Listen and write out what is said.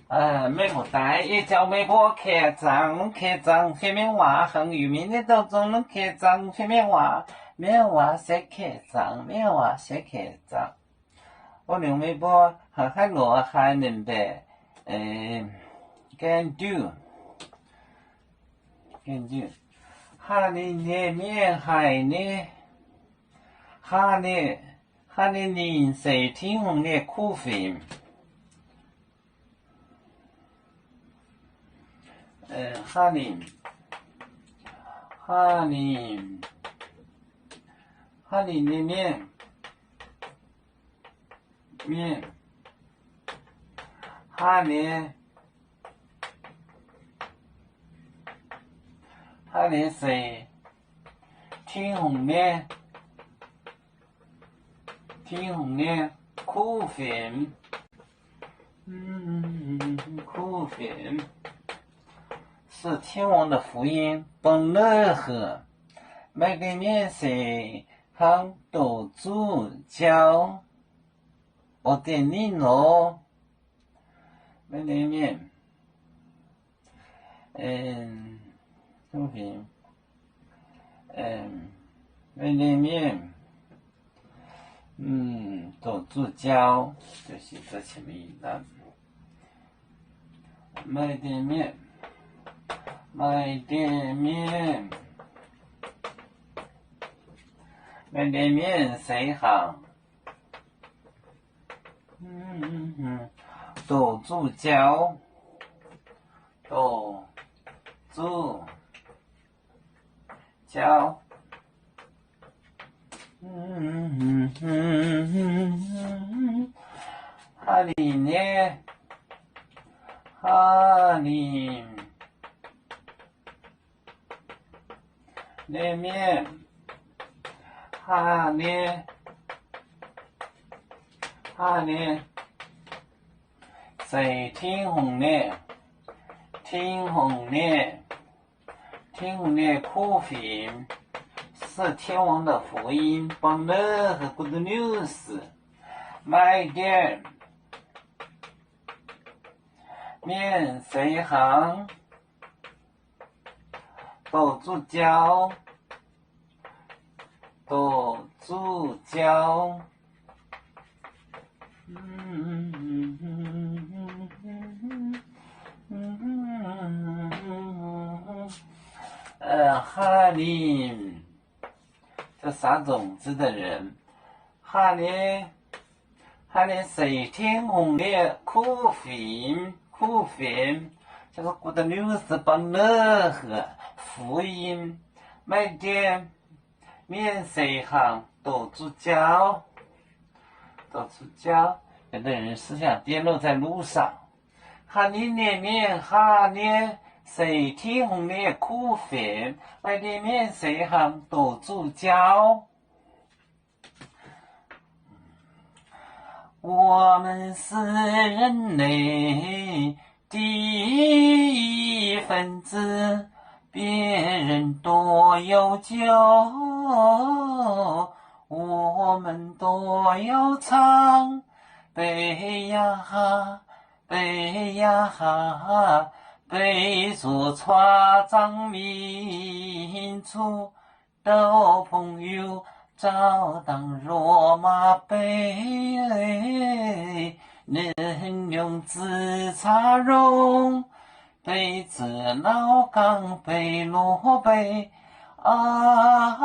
Mengh muoz-doic, yie jauv meih mbuo keh zaangc, keh zaangc fim mengh waac, hangx yuc mienh nyei dauh zong nunv keh zaangc fim mengh waac, mengh waac se keh zaangc, mengh waac se keh zaangc. Wuov nyungc meih mbuo haiz haaix norqc haiz ninh mbaeqc, gan diuh, gan diuh. Haa ninh nyei mienh haic ni, haa ninh, haa ninh ninh seix Tin-Hungh nyei kuv fim. Haa ninh, haa ninh, haa ninh nyei mienh, mienh, haa ninh, haa ninh seix Tin-Hungh nyei, Tin-Hungh nyei kuv fim. Kuv fim, 是天王的福音, bun lov heuc, maaih deix mienh seix hnangv doqc zuqc jauv, ordained nor, maaih deix mienh, maaih deix mienh, doqc zuqc jauv, maaih deix mienh, maaih deix mienh, maaih deix mienh seix hnangv doqc zuqc jauv, doqc zuqc jauv. Haa ninh nyei, haa ninh nyei mienh, haa ninh, haa ninh seix Tin-Hungh nyei, Tin-Hungh nyei, Tin-Hungh nyei kuv fim, 是天王的福音, bun lov heuc good news. Maaih deix mienh seix hnangv doqc zuqc jauv, doqc zuqc jauv. Haa ninh, 这撒种子的人, haa ninh, haa ninh seix Tin-Hungh nyei kuv fim, kuv fim, 就是 good news, bun lov heuc 福音. Maaih deix mienh seix hnangv doqc zuqc jauv, doqc zuqc jauv. 有的人思想跌落在路上, haa ninh nyei mienh, haa ninh seix Tin-Hungh nyei kuv fim, maaih deix mienh seix hnangv doqc zuqc jauv. 我们是人类的一份子，别人多有酒，我们多有唱。杯呀哈，杯呀哈，杯中满，唱名出。 交朋友，照当若马杯，能用自茶容，杯子老缸杯落杯啊。